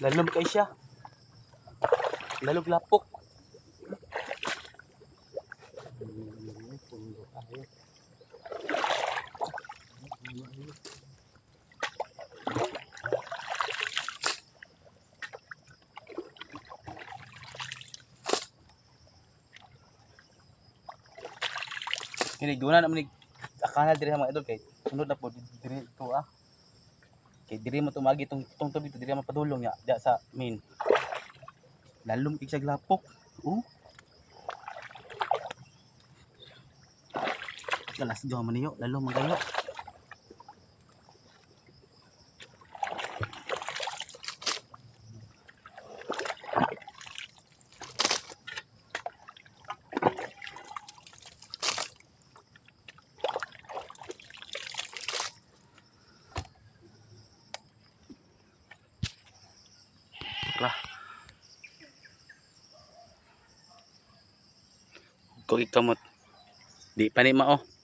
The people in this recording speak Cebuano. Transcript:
Lalom kay siya. Lalog lapok. Kini guna naman ni akala diri sa mga idol kay sunod na po diri to ah. Kay diri mo tumagi tong tubig to diri man padulong nya diya sa main. Lalom kay siya lapok. Oh. Kalas gawa man niyo, lalom man kayo. Lah. Kung ikamot. Di pa ni mao.